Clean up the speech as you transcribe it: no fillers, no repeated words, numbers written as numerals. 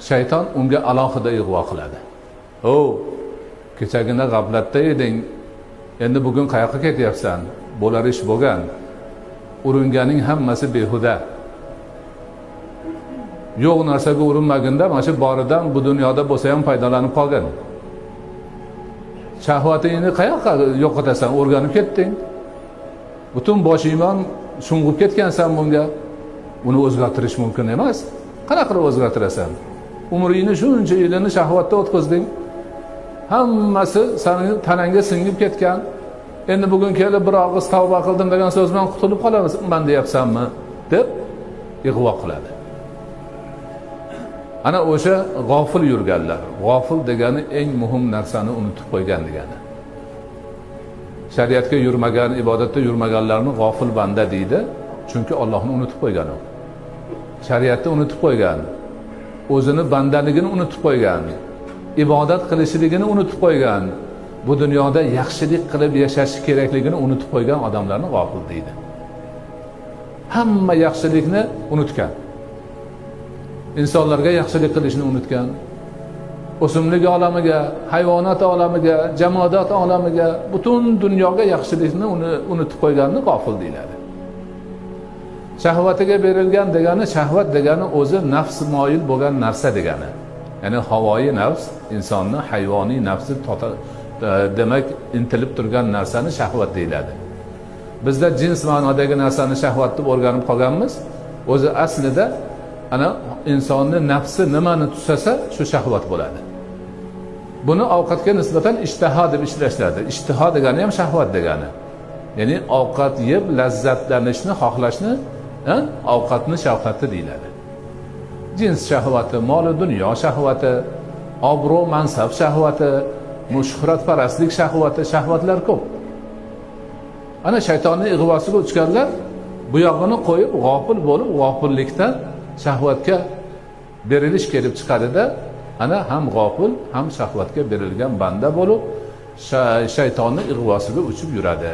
Shayton unga alohida ig'vo qiladi. O, kechagina g'aflatda eding, endi bugun qayoqqa ketyapsan? Bo'lar ish bo'lgan. Uringaning hammasi behuda. Yo'q narsaga urinmaginda, mana shu boridan bu dunyoda bo'lsa ham foydalanib qolgin. Shahvatingni qayoqqa yo'qotasan? O'rganib ketding. Butun boshingman sho'ng'ib ketgansan bunga. Uni o'zgartirish mumkin emas. Qanaqa qilib o'zgartirasan? Umringni shuncha yilini shahvatda o'tkazding. Hammasi seni tanangga singib ketgan. Endi bugun kelib bir og'iz tavba qildim degan so'z bilan qutulib qolaman deyapsanmi, deb ig'vo qiladi. Ana o'sha g'ofil yurganlar. G'ofil degani eng muhim narsani unutib qo'ygan degani. Shariatga yurmagan, ibodatda yurmaganlarni g'ofil banda deydi, chunki Allohni unutib qo'ygan u. Shariatni unutib qo'ygan, o'zini bandaligini unutib qo'ygan, ibodat qilishligini unutib qo'ygan, bu dunyoda yaxshilik qilib yashashi kerakligini unutib qo'ygan odamlarni g'ofil deydi. Hamma yaxshilikni unutgan. Insonlarga yaxshilik qilishni unutgan. O'simlik olamiga, hayvonot olamiga, jamoadot olamiga, butun dunyoga yaxshilikni uni unutib qo'yganni g'ofil deyiladi. Shahvatiga berilgan degani, shahvat degani o'zi nafs moyil bo'lgan narsa degani. Ya'ni havoyi nafs, insonni hayvoniy nafsi demak intilib turgan narsani shahvat deyiladi. Bizda jins ma'nodagi narsani shahvat deb o'rganib qolganmiz. O'zi aslida ana insonni nafsi nimani tusasa shu shahvat bo'ladi. Buni ovqatga nisbatan ishtaha deb ishlashadi. Ishtiho degani ham shahvat degani. Ya'ni ovqat yeb lazzatlanishni xohlashni ovqatni shahvati deyiladi. Jins shahvati, mol dunyo shahvati, obro' mansab shahvati, shuhratparastlik shahvati, shahvatlar ko'p. Ana shaytonning ig'vosiga uchganlar bu yog'ini qo'yib g'ofil bo'lib, g'ofillikdan shahvatga berilish kelib chiqadida, ana ham g'ofil, ham shahvatga berilgan banda bo'lib, shaytonni ig'vosiga uchib yuradi.